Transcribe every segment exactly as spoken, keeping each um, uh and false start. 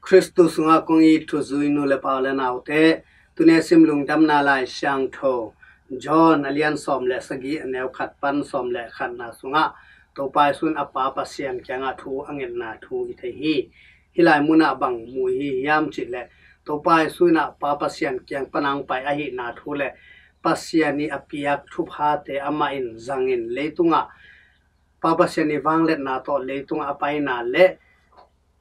Khristu sungah kong it thuzui nu le pa u le naute, tuni a sim Lungdamna Lai Siangtho John a lian sawm le sagih, a neu khat pan sawm le khatna sungah Topa Jesu in a Pa Pasian kiangah thu a ngetna thu i thei hi. Hih lai munah bang mu i hi hiam cih leh, Topa Jesu in a Pa Pasian kiang pan a hong pai ahihna thu le Pasian i a piak thuphate amah in zangin leitungah Pa Pasian i vangliatna tawh leitungah a paina le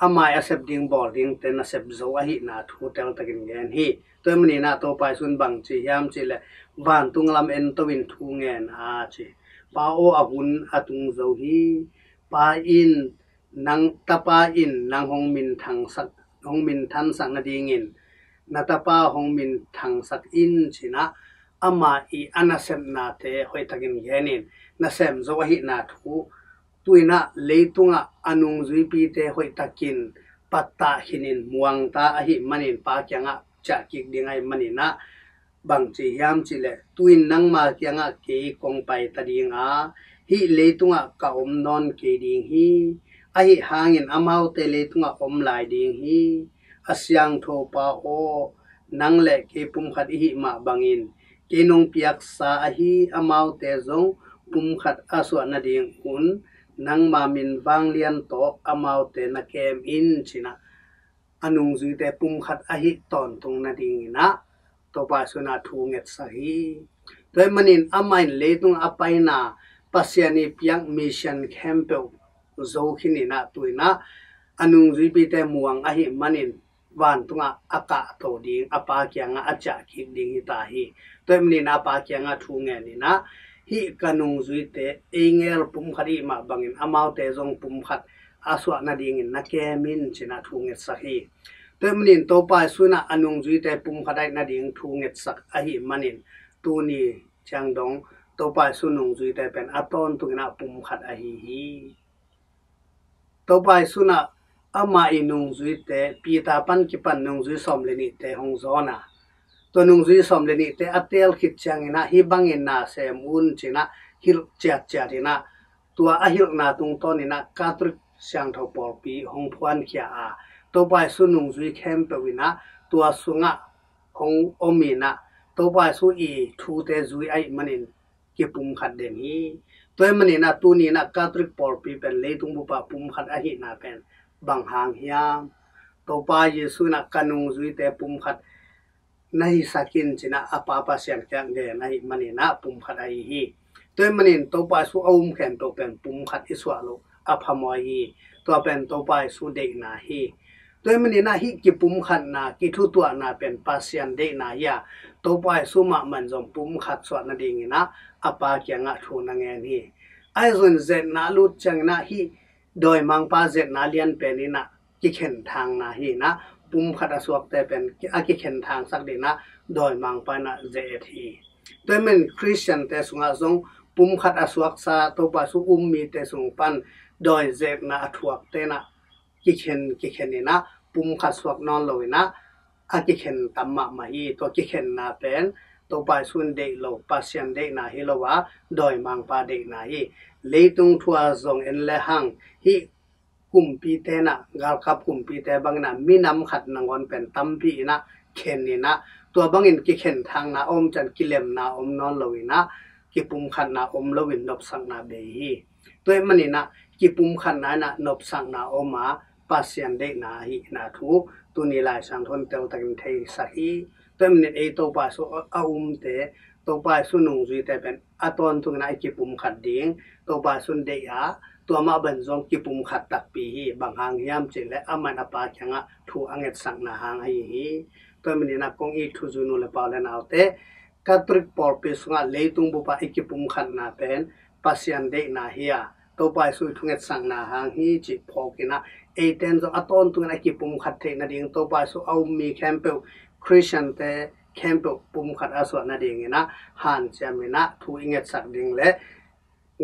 amah i a sep ding bawl dingte nasep zo ahihna thu teltakin gen hi. Tua ahih manin ah Topa Jesu in bang ci hiam cih leh, vantung lam ento in thu ngen a ci. Pa aw, a hun a tung zo hi. Pa in nang, Tapa in nang hong minthangsak, hong minthansak nadingin na Tapa hong minthangsak in, ci in ah amah i a nasepnate hoihtakin gen in nasem zo ahihna thu, tu in ah leitungah a nungzuipite hoihtakin pattah khinin muangta ahih manin Pa kiangah ciah kik ding ahih manin ah bang ci hiam cih leh, tu in nangma kiangah kei kong paita ding a, hih leitungah ka om nawn kei ding hi. Ahi hangin amaute leitungah om lai ding hi. A siangtho Pa aw, nang le kei pumkhat i hih mah bangin, kei nong piaksa ahi amaute zong pumkhat a suah nadingun nangma min vanglian tawh amaute na kem in, ci in ah a nungzuite pumkhat ahih tawntung nadingin ah Topa Jesu in ah thu ngetsak hi. Tua ahih manin amah in leitung a paina, Pasian i piak mission khempeuh zo khin in ah tu in ah a nungzuipite muang ahih manin vantungah a kahto ding, a Pa kiangah a ciah kik ding hi ta hi. Tua ahih manin a Pa kiangah thu ngen in ah, hih ka nungzuite ei ngel pumkhat i hih mah bangin amaute zong pumkhat a suah nadingin na kem in, ci in ah thu ngetsak hi. Tua ahih manin Topa Jesu in ah a nungzuite pumkhat ahih nading thu ngetsak ahih manin tuni ciang dong Topa Jesu nungzuite pen a tawntung in ah pumkhat ahi hi. Topa Jesu in ah amah i nungzuite, Peter pan kipan nungzui sawm le nihte hong zawn a, tua nungzui sawm le nihte a teel khit ciangin ah hih bangin na sem un, ci in ah hilh ciatciat in ah, tua a hilhna tungtawn in ah Catholic siangtho pawlpi hong phuankhia a, Topa Jesu nungzui khempeuh in ah tua sungah hong om in ah, Topa Jesu i thute zui ahih manin kipumkhat den hi. Tua ahih manin ah tuni in ah Catholic pawlpi pen leitung bup ah pumkhat ahihna pen bang hang hiam? Topa Jesu in ah ka nungzuite pumkhat na hisak in, ci in ah a Pa Pasian kiang gen ahih manin ah pumkhat ahi hi. Tua ahih manin Topa Jesu a um khempeuh pen pumkhat i suah loh a phamawh hi. Tua pen Topa Jesu deihna hi. Tua ahih manin ah hih kipumkhatna, kithutuahna pen Pasian deihna hi a, Topa Jesu mahmah in zong pumkhat suah nadingin ah a Pa kiangah thu na ngen hi. Ahi zongin ze-etna a lut ciangin ah hih dawimangpa ze-etna lianpen in ah kikhenthangna hi in ah, pumkhat a suakte pen a kikhenthangsak dingin ah dawimangpa in ah ze-et hi. Tua ahih manin Khristiante sungah zong pumkhat a suaksa, Topa Jesu um mite sung pan dawi ze-etna a thuakte in ah kikhen, kikhen in ah pumkhat suak nawn lo in ah a kikhen tam mahmah hi. Tua kikhenna pen Topa Jesu in deih lo, Pasian deihna hi lo a, dawimangpa deihna hi. Leitung thu ah zong en le hang hih kumpite in ah, galkap kumpite bangin ah minam khat nangawn pen tampi in ah khen in ah, tua bangin kikhenthangna a om ciang kilemna om nawn lo in ah, kipumkhatna om loin nopsakna bei hi. Tua ahih manin ah kipumkhatna in ah nopsakna om a, Pasian deihna ahihna thu tuni Lai Siangtho in teltakin theisak hi. Tua ahih manin ei Topa Jesu a umte, Topa Jesu nungzuite pen a tawntungin ah i kipumkhat ding, Topa Jesu in deih a, tua mah bangin zong kipumkhat takpi hi. Bang hang hiam cih leh amah in a Pa kiangah thu a ngetsakna hang ahi hi. Tua ahih manin ah kong it thuzui nu le pa u le naute, Catholic pawlpi sungah leitung bup ah i kipumkhatna pen Pasian deihna hi a, Topa Jesu i thungetsakna hang hi cih phawk in ah, eite in zong a tawntungin a kipumkhat theih nading, Topa Jesu a um mi khempeuh, Khristiante khempeuh pumkhat a suah nadingin ah hanciam in ah thu i ngetsak ding le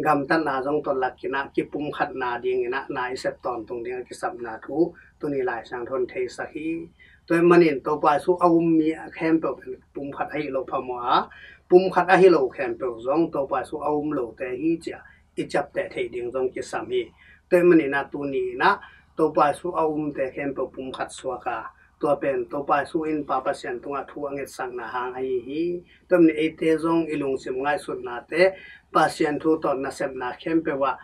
gamtatna zong tawh lak in ah kipumkhatna dingin ah na i sep tawntung ding a kisapna thu tuni Lai Siangtho in theisak hi. Tua ahih manin Topa Jesu a um mi khempeuh pen pumkhat ahi loh phamawh a, pumkhat ahi lo khempeuh zong Topa Jesu a um lote hi ci-a i ciapteh theih ding zong kisam hi. Tua ahih manin ah tuni in ah Topa Jesu a umte khempeuh pumkhat suak a, tua pen Topa Jesu in Pa Pasian tungah thu a ngetsakna hang ahi hi. Tua manin eite zong i lungsim ngaihsutnate Pasian thu tawh nasepna khempeuh ah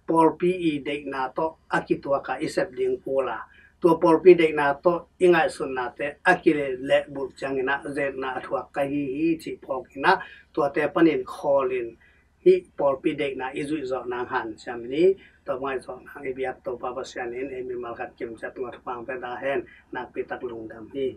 pawlpi i deihna tawh a kituak a i sep ding kul a, tua pawlpi deihna tawh i ngaihsutnate a kilehbulh ciangin ah zetna a thuak ka hi hi cih phawkin ah, tuate panin khawlin hih pawlpi deihna i zuih zawh nang hanciam ni. Tua ngaih zawh nang i biak Topa Pasian in ei mimal khat kimciat tungah thupha hong pia ta hen. Nakpi tak lungdam hi.